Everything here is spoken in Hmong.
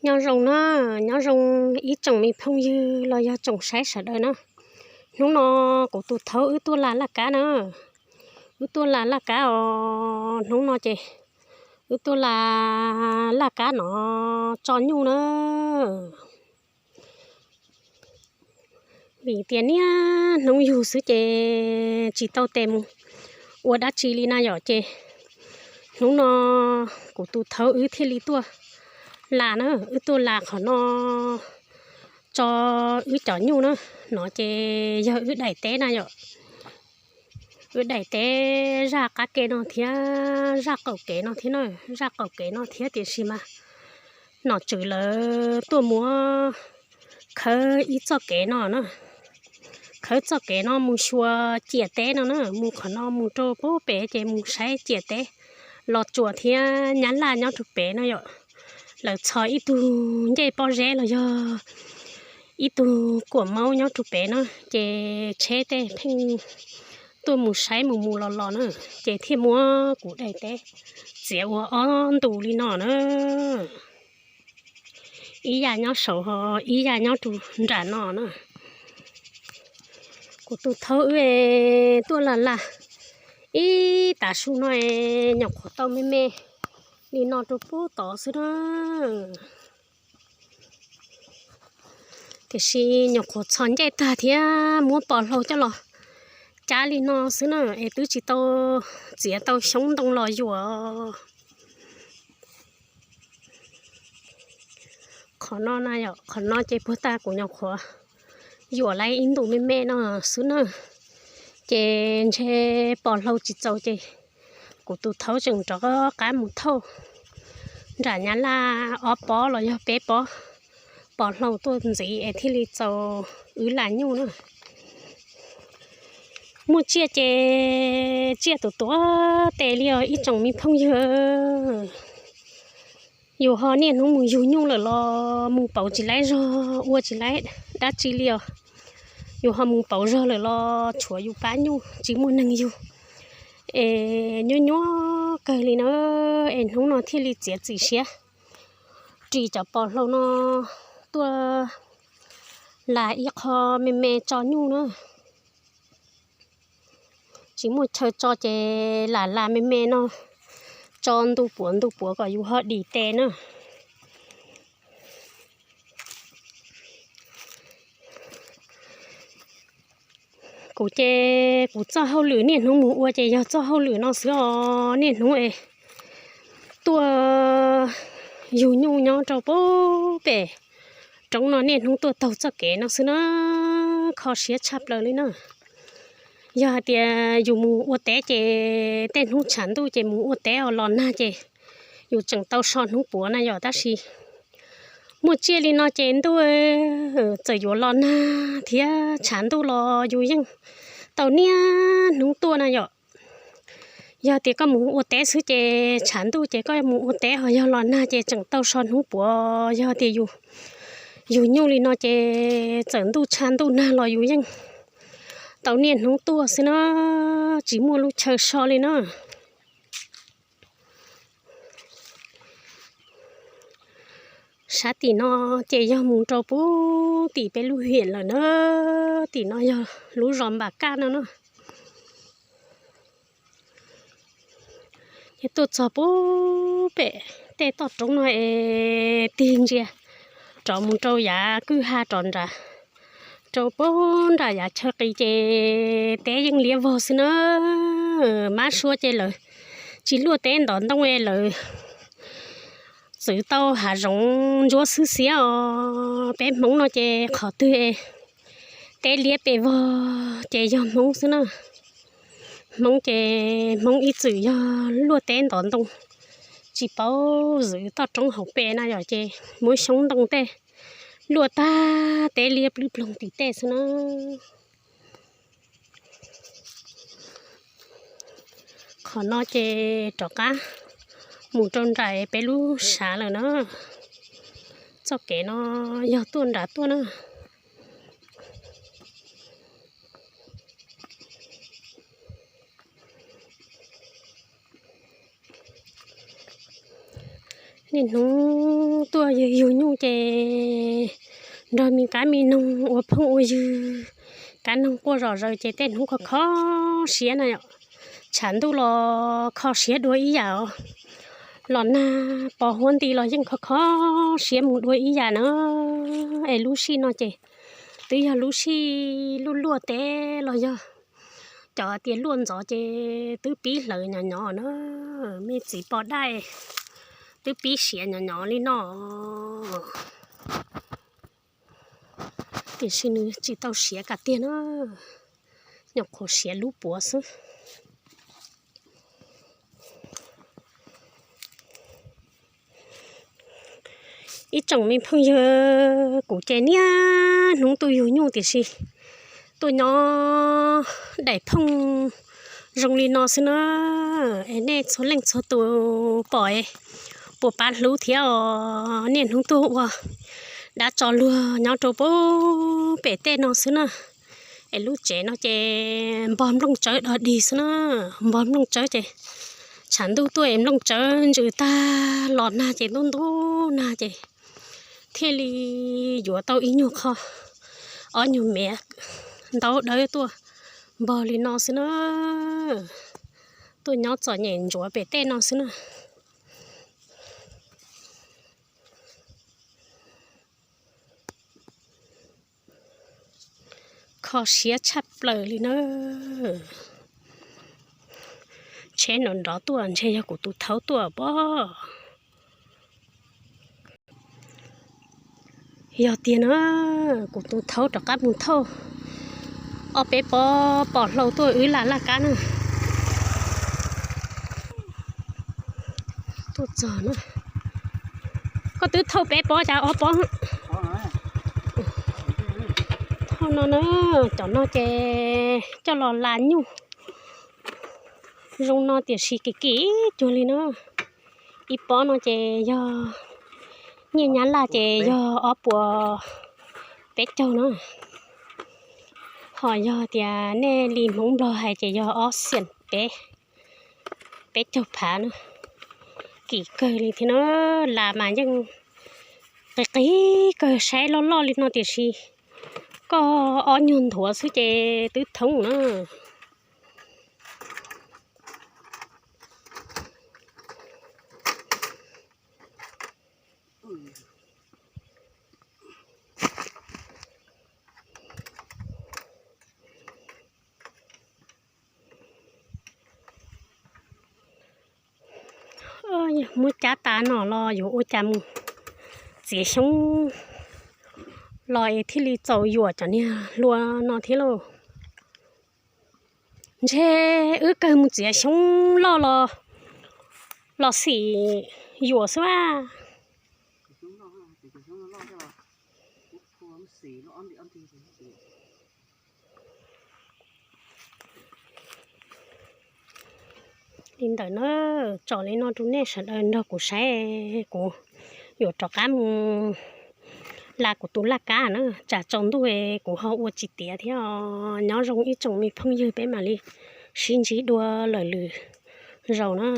Nyob zoo na, nyob zoo ib tsoom me phooj ywg los yog tsoom saib sawv daws na. Hnub no kuv tus thaub wb tuaj la laj kab na. Wb tuaj la laj kab os, hnub no ces wb tuaj la laj kab no tso nyuj na. Vim tias niaj hnub yug xwb ces tsis tau tes mus ua dab tsi li na yom, ces hnub no kuv tus thaub wb thiaj li tuaj la na, wb tuaj la qhov no tso wb cov nyuj na. No ces yog wb daim teb na yom. Wb daim teb zaj qab ke no thiab zaj qaum kev no thiab na, zaj qaum kev no thiab, tiam sis mas nom tswv lawv tuaj muab khawb ib txoj kev no na. Khawb txoj kev no mus xyuas ciam teb no na, mus qhov no mus rau pem ces mus saib ciam teb, Los Tsuas thiab Nyab Laj nyob rau pem no yom. Lawv txhos ib tug ncej pob zeb los yog ib tug kuam maub nyob rau pem na, ces tsheb tej pheej tuaj mus saib mus mus los los na, ces thiaj muab kuv daim teb txiav ua ob ntu li no na. Ib yam nyob saud ho ib yam nyob rau nram no na. Kuv tus thaub wb tuaj la la ib tav su no es nyuam qhuav tau me me li no rau pub tod xwb na. Tiam sis nyuam qhuav txhos ncej tag thiab muab pos hlau coj los cab li no xwb na, es twb tsis tau txiav tau xyoob ntoo los yuam. Qhov no na yom, qhov no ces puag ta kuv nyuam qhuav yuam lawm ib ntu me me no xwb na. Ces ntshe pos hlau tsis txaus ces kuv tus thaub tseem rov qab mus thauj nram Nyab Laj ob pob los yog peb pob pos hlau tuaj ntxiv es thiaj li txaus wb la nyuj na. Muaj tsiaj ces tsiaj tuav tuav tes li os ib tsoom me phooj ywg. Yus ho niaj hnub mus yug nyuj lawm los mus pauv tsis laib zog, ua tsis laib dab tsi li os. Yus ho mus pauv zog lawm los tshuav yus pab nyuj tsis muaj neeg yug, es nyuaj nyuaj kawg li na. Es hnub no thiaj li txiav txim siab ris cov pos hlau no tuaj las ib qho me me tso nyuj na. Tsis muaj chaw tso ces lam las me me no tso ntu puav ntu puav kom yus ho dim tes na. Kuv ces kuv txoj hauj lwm niaj hnub mus ua ces yog txoj hauj lwm no xwb os. Niaj hnub es tuaj yug nyuj nyob rau pem roob no, niaj hnub tuaj taug txoj kev no xwb na, kho siab tshaj plaws li na. Yog hais tias yus mus ua teb ces tej hnub tshav ntuj ces mus ua teb os, los nag ces yus tseem tau so hnub puav na yom. Tab sis muaj tsiaj li no ces ntuj, txawm yuav los nag thiab tshav ntuj los yus yeej tau niaj hnub tuaj na yom. Yog tias koj mus ua teb xwb ces tshav ntuj ces koj mus ua teb, ho yog los nag ces tseem tau so hnub puav. Yog tias yus yug nyuj li no ces txawm ntuj tshav ntuj nag los yus yeej tau niaj hnub tuaj xwb na, tsis muaj lub chaw so li na. Sab tim no ces yog mus rau pub tim peb lub hiam lawm na. Tim no yog lub zos Npam Kaj no na. Ces tuaj txog pub pem tej toj roob no es tig ntsia rov mus rau yav kwj ha rov nrad, rau pub nram yav chaw qis ces teb yeej liab vog xwb na. Mab suab ces lawv tsis luaj teb ntov ntoo es lawv txwv tau hav zoov ntsuab xwb xiab os. Peb Hmoob no ces qhov twg teb liab pes vog ces yog Hmoob xwb na. Hmoob ces Hmoob ib txwm yog luaj teb ntov ntoo, tsis paub zwv toj roob hauv pes na yom, ces muab xyoob ntoo tej luaj tag teb liab plwb ploog tim tej xwb na. Qhov no ces rov qab mus rau nram peb lub sav lawm na. Txoj kev no yog tuaj nrad tuaj na. Niaj hnub tuaj yug yug nyuj ces nrog me kab me noog ua phooj ua ywg, kab noog quaj zom zaws ces tej hnub kho kho siab na yom. Tshav ntuj los kho siab dua ib yam os. Los nag pos huab nti los yeej kho kho siab mus dua ib yam na. Es lub sij no ces twb yog lub sij luaj luaj teb los yog cov tias luaj ntxov ces twb pib hlawv nyob nyob na. Me txiv pos daj twb pib siav nyob nyob li no, tiam sis nws tsis tau siav kam tiag na, nyuam qhuav siav lub puav xwb. Ib tsoom me phooj ywg, kuv ces niaj hnub tuaj yug nyuj tiam sis tuaj nyob daim phooj zoo li no xwb na. Es nej txhua leej txhua tus pom es puas pab hlub thiab os. Niaj hnub tuaj ua dab tso luag nyob rau pem tej no xwb na. Es lub tsev no ces npog nplooj tsawb dog dig xwb na. Npog nplooj tsawb ces tshav ntuj tuaj es nplooj tsawb ntsws tag, los nag ces ntub ntub nag ces thiaj li yuav tau ib nyuag qho ob nyuag mev ntaub dawb tuaj npog li no xwb na. Tuaj nyob txom nyem ntsuav pem tej no xwb na. Kho siab tshaj plaws li na. Tsheb nrov nrov tuaj ntshe yog kuv tus thaub tuaj pob. Yog tiag na, kuv tus thaub rov qab mus thauj ob peb pob pos hlau tuaj wb la laj kab na. Tuaj txog na. Koj twb thauj peb pob cas ob pob? Thauj no na, cov no ces coj los la nyuj. Zoo no tiam sis kim kim cuag li na. Ib pob no ces yog nyiaj nyab laj ces yog ob puas peb caug na. Ho yog tias nej li Hmoob Nplog hais ces yog ob xiam peb, peb caug phav na. Kim kawg li thiab na, las mas yeej qis qis kawg, saib loj loj li no tiam sis koj ob nyuag nthuav xwb ces twb thoob na. Muab cab tas no los yuav ua cas mus txiav xyoob los es thiaj li txaus yuam cov niag hlua no thiab lauj. Ntshe wb kawg mus txiav xyoob loj los, los xim yuam xwb a. Li ntawd na, tsom li no rau nej sawv daws nrog kuv saib, kuv yuav rov qab mus la kuv tus laj kab na, tsam tsaus ntuj kuv ho ua tsis tiav thiab os. Nyob zoo ib tsoom me phooj ywg, peb mam li sib ntsib dua lawm lwm zaus na.